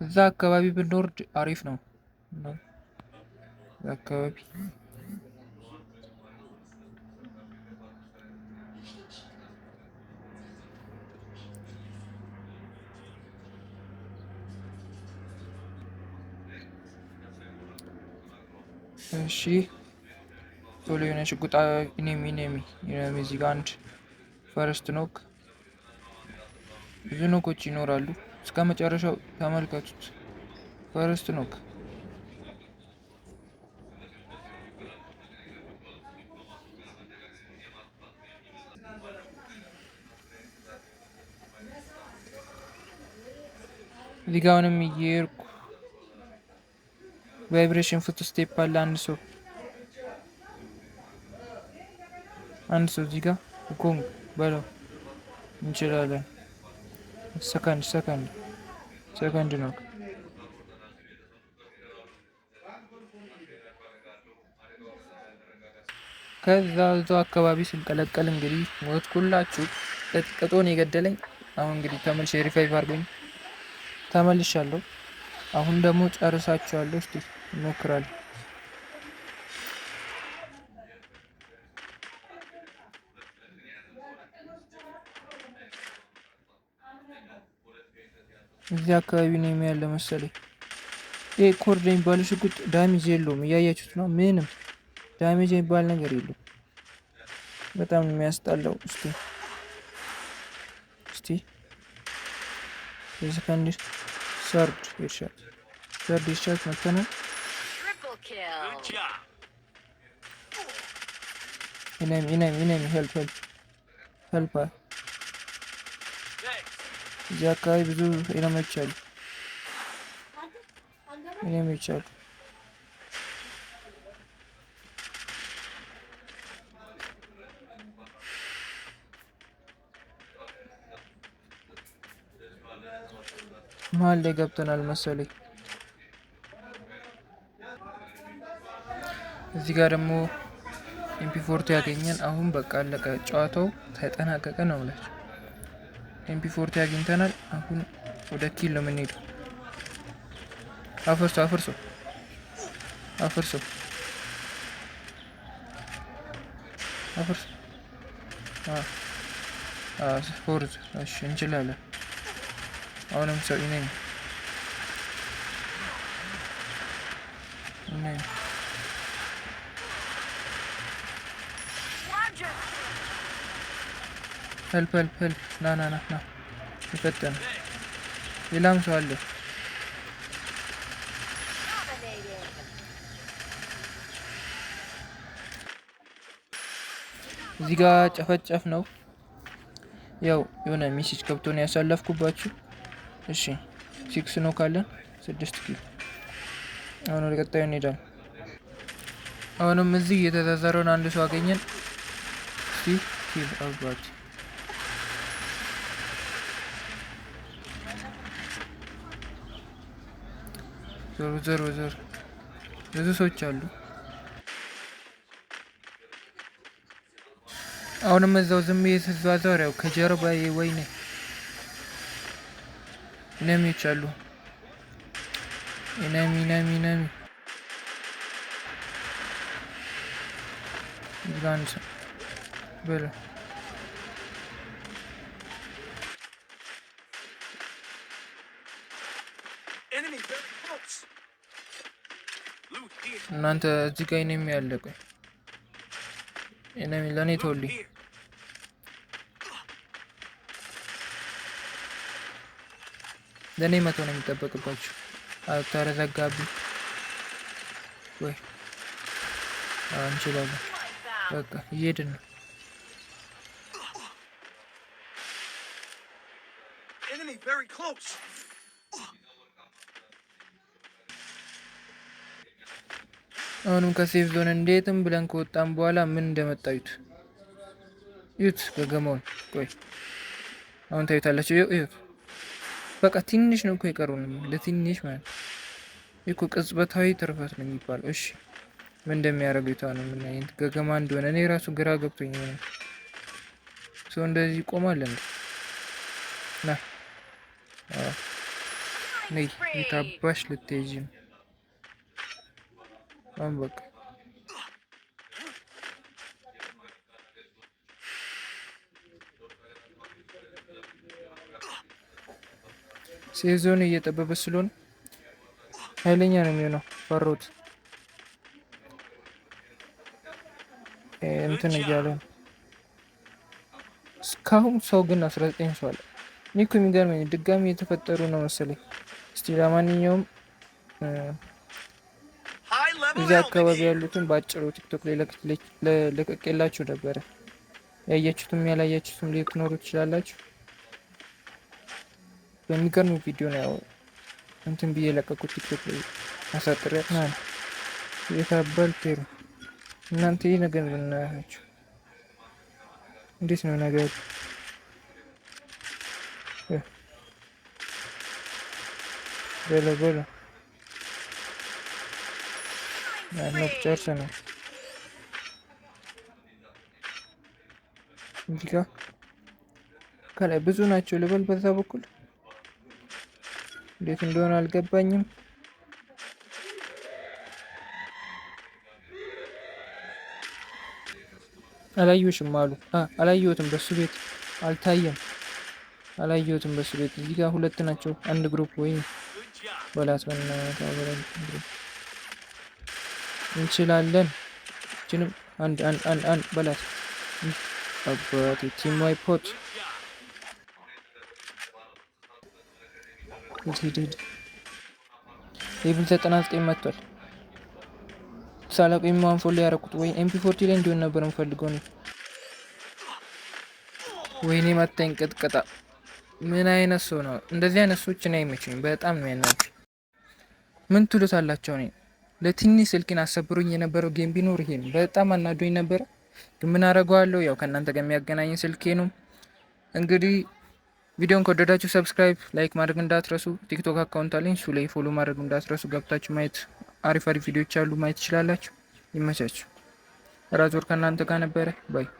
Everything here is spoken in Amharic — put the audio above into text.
እዛ አካባቢ ብንወርድ አሪፍ ነው። እዛ አካባቢ እሺ፣ ቶሎ የሆነ ሽጉጥ enemy enemy enemy እዚህ ጋር አንድ first knock። ብዙ knock ኦች ይኖራሉ። እስከ መጨረሻው ተመልከቱት። First knock እዚህ ጋር አሁንም እየሄድኩ vibration footstep አለ። አንድ ሰው እዚህ ጋር ኮንግ በለው እንችላለን። Second, second, second knock። ከዛ እዛው አካባቢ ስንቀለቀል እንግዲህ ሞትኩላችሁ። ቀጥቅጦን የገደለኝ። አሁን እንግዲህ ተመልሼ revive አድርጎኝ ተመልሻለሁ። አሁን ደግሞ ጨርሳችኋለሁ። እስቲ እንሞክራለን። እዚህ አካባቢ ነው የሚያለ መሰለኝ። ይሄ ኮርድ የሚባለው ሽጉጥ damage የለውም። እያያችሁት ነው። ምንም damage የሚባል ነገር የለውም። በጣም ነው የሚያስጠላው። እስቲ የ second, third headshot, third headshot መተናል። Triple kill. Good job. Enemy, enemy, enemy, help, help, help! Thanks. እዚህ አካባቢ ብዙ enemy ዎች አሉ። Enemy ዎች አሉ። መሀል ላይ ገብተናል መሰለኝ። እዚህ ጋር ደግሞ MP40 ያገኘን። አሁን በቃ አለቀ፣ ጨዋታው ተጠናቀቀ ነው ብላችሁ። MP40 አግኝተናል። አሁን ወደ kill ነው የምንሄደው። አፍርሶ፣ አፍርሶ፣ አፍርሶ፣ አፍርሶ። Fourth። እሺ፣ እንችላለን። አሁንም ሰው enemy enemy Quadra Help, help, help! ና ና ና ና፣ የፈጠነ ሌላም ሰው አለ። Dominating. እዚህ ጋር ጨፈጨፍ ነው። ያው የሆነ message ገብቶ ነው ያሳለፍኩባችሁ። እሺ፣ six ነው ካለን ስድስት kill። አሁን ወደ ቀጣዩ እንሄዳለን። አሁንም እዚህ እየተዘዘረውን አንድ ሰው አገኘን። እስቲ kill አባት። ዞር ዞር ዞር፣ ብዙ ሰዎች አሉ። አሁንም እዛው ዝም ብዬ ስዟዟር ያው ከጀርባዬ ወይኔ enemy ዎች አሉ። Enemy, enemy, enemy! እዚህ ጋር አንድ ሰው በለው። Enemy very close. Loot here. እናንተ እዚህ ጋር enemy አለ። ቆይ፣ enemy ለእኔ Loot ተውልኝ። here. ለእኔ መተው ነው የሚጠበቅባችሁ። አታረዘጋብኝ ወይ እንችላለን። Wipe out. በቃ እየሄድን ነው። Enemy very close. አሁንም ከ safe zone እንዴትም ብለን ከወጣን በኋላ ምን እንደመጣ እዩት፣ እዩት ገገማውን። ቆይ፣ አሁን ታዩታላችሁ። እዩት። በቃ ትንሽ ነው እኮ የቀሩን፣ ለትንሽ ማለት ነው። ይህ እኮ ቅጽበታዊ ትርፈት ነው የሚባለው። እሺ፣ ምን እንደሚያደርገው ይታ ነው፣ ምን አይነት ገገማ እንደሆነ እኔ ራሱ ግራ ገብቶኝ ነው። ሰው እንደዚህ ይቆማል እንዴ? ና አዎ። Killing Killing ነይ spree. የታባሽ ልትሄጂ ነው? አሁን በቃ safe zone እየጠበበ ስለሆነ ኃይለኛ ነው የሚሆነው። ፈሮት እንትን እያለ ነው። እስካሁን ሰው ግን 19 ሰው አለ። እኔ እኮ የሚገርመኝ ድጋሚ የተፈጠሩ ነው መሰለኝ። እስቲ ለማንኛውም High level እዚያ helmet አካባቢ here. ያሉትን በአጭሩ ቲክቶክ ላይ ለቅቄላችሁ ነበረ። ያያችሁትም ያላያችሁትም ልትኖሩ ትችላላችሁ። በሚገርም ቪዲዮ ነው ያው እንትን ብዬ የለቀቁት ቲክቶክ ላይ አሳጥሬ ና የታባል ቴሩ እናንተ ይህ ነገር ብናያችሁ እንዴት ነው ነገሩ? በሎ በሎ Killing ያነው spree. ጨርሰናል። እዚህ ጋ ከላይ ብዙ ናቸው ልበል። በዛ በኩል እንዴት እንደሆነ አልገባኝም። አላየሁሽም አሉ። አላየሁትም፣ በሱ ቤት አልታየም። አላየሁትም በሱ ቤት። እዚህ ጋር ሁለት ናቸው፣ አንድ group ወይ Good job. በላት በእናትህ በላት። እንችላለን። እችንም አንድ አንድ አንድ አንድ በላት አባቴ። Team wipe Good job. ሂድ ሂድ ሂድ። Level 99 መጥቷል። ሳላውቅ M14 ላይ ያደረኩት ወይ MP40 ላይ እንዲሆን ነበር የምፈልገው ነው። ወይኔ መታኝ ቅጥቅጣ። ምን አይነት ሰው ነው? እንደዚህ አይነት ሰዎች እኔ አይመቹኝም። በጣም ነው ያናችሁ። ምን ትሉታላቸው? እኔ ለትንሽ ስልኬን አሰብሮኝ የነበረው game ቢኖር ይሄ ነው። በጣም አናዶኝ ነበረ፣ ግን ምን አደርገዋለሁ? ያው ከእናንተ ጋር የሚያገናኝ ስልኬ ነው። እንግዲህ ቪዲዮን ከወደዳችሁ subscribe፣ like ማድረግ እንዳትረሱ። ቲክቶክ account አለኝ፣ እሱ ላይ follow ማድረግ እንዳትረሱ። ገብታችሁ ማየት አሪፍ አሪፍ ቪዲዮዎች አሉ፣ ማየት ትችላላችሁ። ይመቻችሁ። ራዞር ከእናንተ ጋር ነበረ። Bye.